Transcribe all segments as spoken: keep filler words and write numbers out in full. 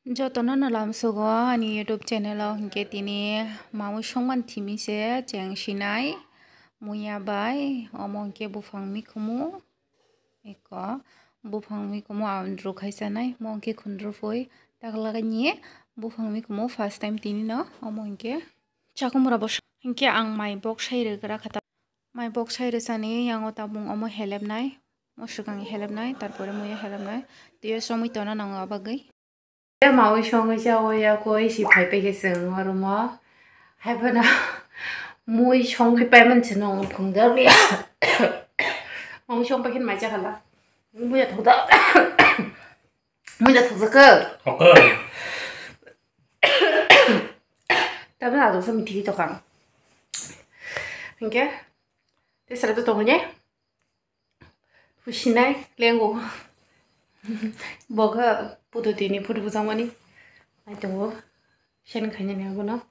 Jotono no lamsogo ani YouTube channel o, hinkhe tini mamui songmani thimi se cheng sinai muya bai, omo hinkhe buphang mikhumu, eko buphang mikhumu andru khai chanai, mo hinkhe khundru phui taklagani buphang mikhumu first time tini no, omo hinkhe chakumura bo hinkhe ang mai bok sai rwgra kha ta, mai bok sai rwchani yango tabung omo helepnai, mo swkang helepnai, tarpore muya helepnai, twiyo somoi tona nango abagwi. Maui songwi cha o ya koi si phai pai khe chwng oro mo. Hai phano mui songwi pai man se nong phung da ya. Maui song pai khe mai cha khala. Mui ya thok da. Mui ya thok da khe. Okay. Tabra ado sa mithi to kang. Hinkhe. Te sara to tong ne. Husinai lengo. Boga puto tini photo bujangmani. Ai tongo. Sen khainani abono.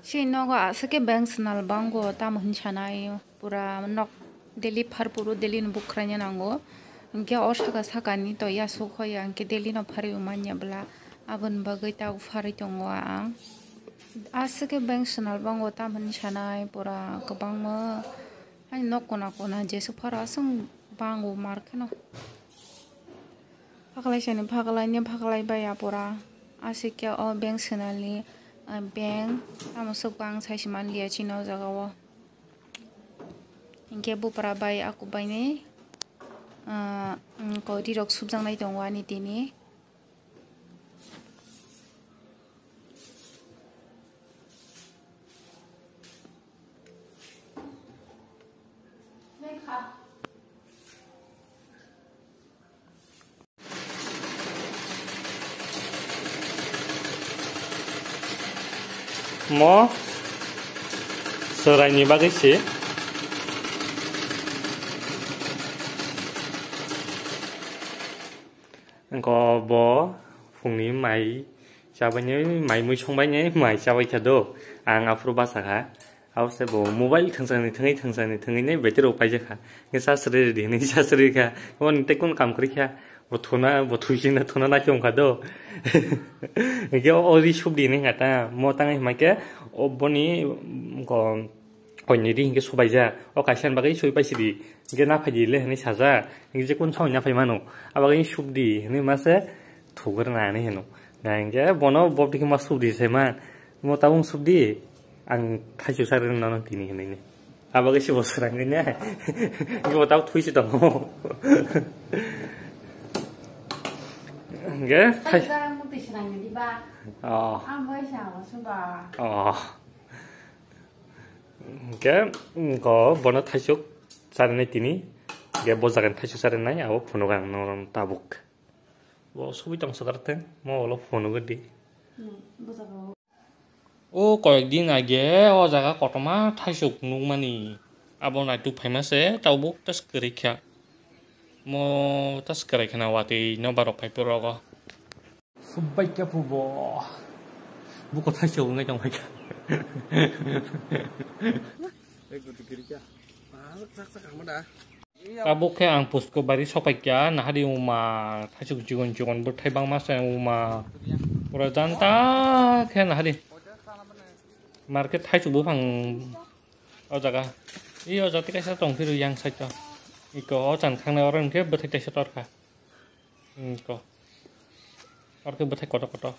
Si nogo aswk khe beng swnal bango tamo hin sanai pura nok daily phar puro daily ni bukhraina nango. Hinkhe o saka saka ni to yasuk hoya hinkhe daily no pharwi manya bwla aboni bagwi ta pharwi tongo ang. Aswk khe beng swnal bango tamo hin sanai pura kwbangma. Ani nok kona kona jesuk pharo aswk bango mar kheno. Phaklai sani phaklai ni phaklai bai apora. Aswk khe o beng swnal ni, ah, beng tamo swk bang sai se man liya chini o jaga o. Hinkhe bupra bai aku bai ni, ah, mm, koi ri rok subjak nai tongo ani tini. Mo chwraini bagwi se. Wngkha bo phungni mai chabaini, mai mui songbaini mai chabai kha do. Ang aphuru basa kha. Abo se bo mobile thwngchangni thwngwi, thwngchangni thwngwi nai battery rok paijak kha. Hwnkhe charge rwi rwdi hwnwi charge rwi kha. Obo ni tei kunu kam kwrwi kha. Bo thuna, bo thwi singna thuna nai khe wngkha do. Hwnkhe o ri subdi hinwi kha ta. Mo tangwi hima khe o boni, mm, ko, koini ri hinkhe subaijak. O kaisa ni bagwi sui paisidi. Hinkhe na phaidi le hinwi sajak. Hinkhe je kun saui na phai mano. Abo bagwi subdi hinwi ma se thugrwna hinwi hino. Na hinkhe bono bob dikhe ma subdi se man. Mo tabung subdi. Ang thaichuk sa rwna nang tini hinwi ni. Abo khe se bo srang ni ne. Bo tau thui se tongo. Ge thai. Ang mutwi srang ni ba. Oh. Ang bai sa wa su ba. Oh. Ge ko bono thaichuk sa rwna tini. Ge bo jagan thaichuk sa rwna abo phunuk ang no tabuk. Bo subui tong sakar theng mo olo phunuk di. Hmm, bo jaga. O koyek din age o jaga kotorma thaisuk nukmani. Abo naituk phaima se tabuk tas kwrwi kha. Mo tas kwrwi khna watwi no barok phai phuru rogo. Subbai khe phubo. Buko thaisuk wngwi tong phai kha. Tabuk khe ang pusko bari sopaikya nahadi wngma thaisuk chikon chikon bwthai bangma se wngma pura janta khe nahadi market thaisuk buphang o jaga. I o jati kaisa tongphiro yang side o iko o chan khangnai oro hinkhe bwthai taisa torkha iko oro khe bwthai kotor kotor.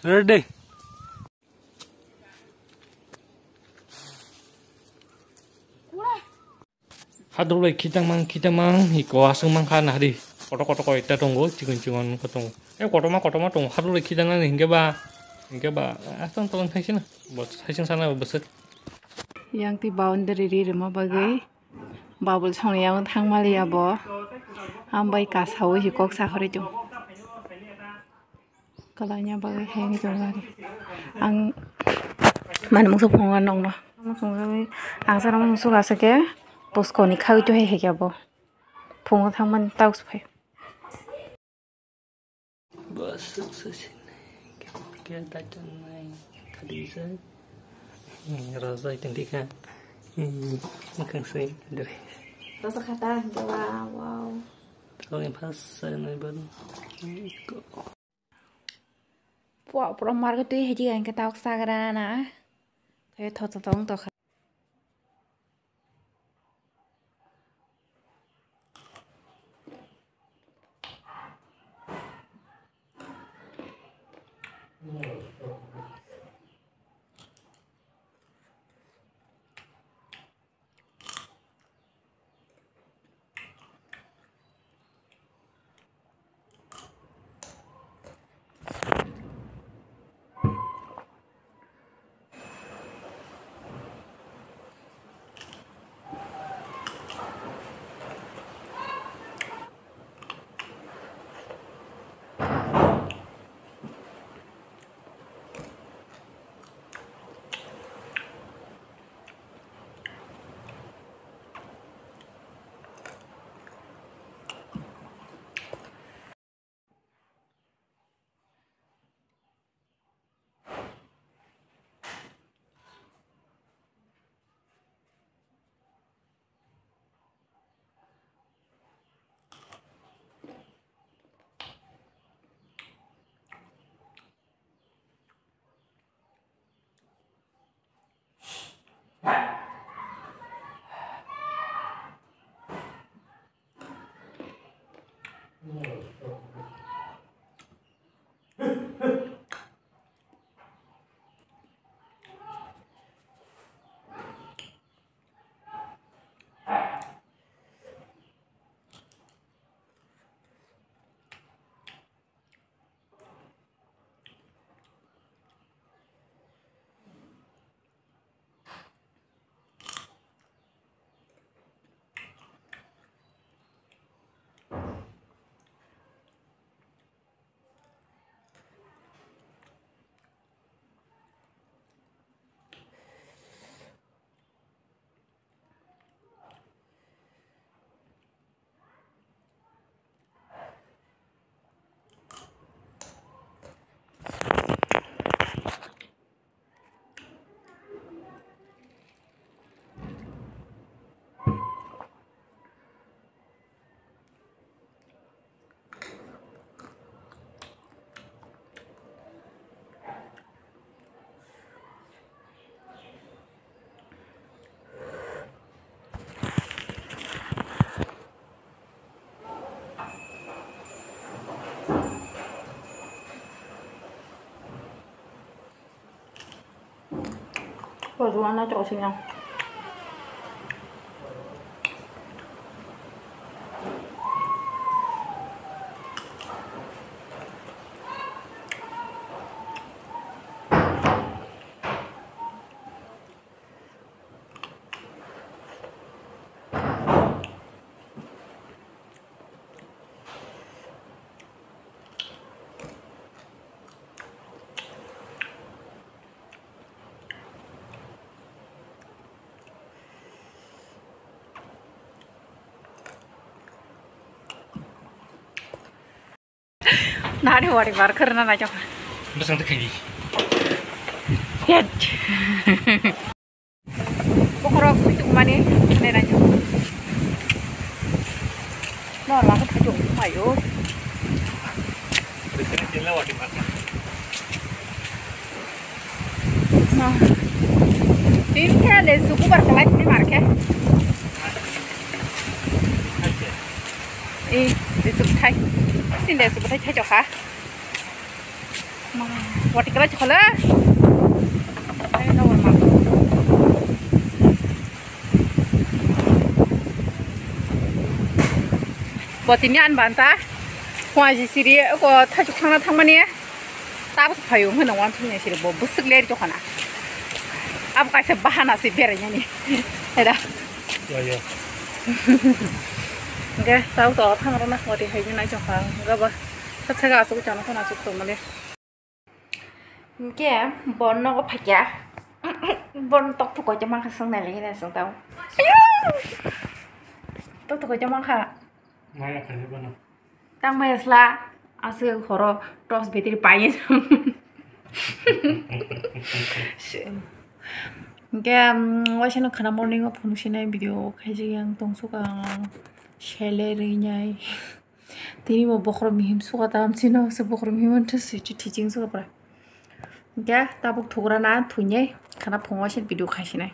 Ready. Hadrok lai khitang mang khitang mang hiko aswk mang kha nahadi. Kotor kotor koi ta tongo chikon chikon wngkha tongo. E kotorma kotorma tongo hadrok lai khitang nani hinkhe ba hinkhe ba aswk tong thaisina bo thaising sana bwswk. Yang twi boundary ri rwma bagwi babul songni yang thang maliya bo. Ambai kasaui hi kok sakhorwi tongo. Kalanya bagwi hai wngwi tongo ari. Ang mani mungsa phunukna nokno. Ang sana mungsa aswk khe puskoni khagwi twi hai hai khe abo. Phungo thangmani tauk se phai. Bus suksa sini. Kaya dajan nai. Tadi sa. Rasa itu dia kan. Bukan sih. Rasa kata, wow, wow. Tahu yang pas saya nai baru. Pua pura market tu hiji kan kita uksa gara na. Kayak thot thot thong to. Ko juana chok sing yang. Nari wari bar kharna na jokha. Bwswng twi khaidi. Yet. Bokhorok sui tongmani, nai nai. No, lama thajo mayo. No. Tin khe le sukubar kalai ni marke. Eh, le suk thai. Sin le suk thai thai jokha. Wati kala chikhala. Ai, no, ma. Bo tini an banta. Khwa ji siri ko thachu khangna thangmani. Tabs phayo hwnwi wan thumni siri bo bwswk ler jokhana. Abo kaisa bahana se berai yani. Era. Yo, yo. Ge tau to thangrona wati hai nai jokha. Gaba. Sachaga asuk chana khona asuk tongmani. Hingke bo nogo phaikha. Bo tok thukoi je mankha swngnai lagi nai swng tao. Tok thukoi je mankha. Maya khaje bono. Tang maya sla. Aswk horo torch battery paye. Hwnkhe, um, waisano khana morning o phunuksinai video khaijak yang tongsuka ang sele rinai. Tini bo bokhorok mihim suka tamsino se bokhorok mihim wngtha se thicing suka pura. Hwnkhe tabuk thugra na thuinai khana phungo se video khaisinai.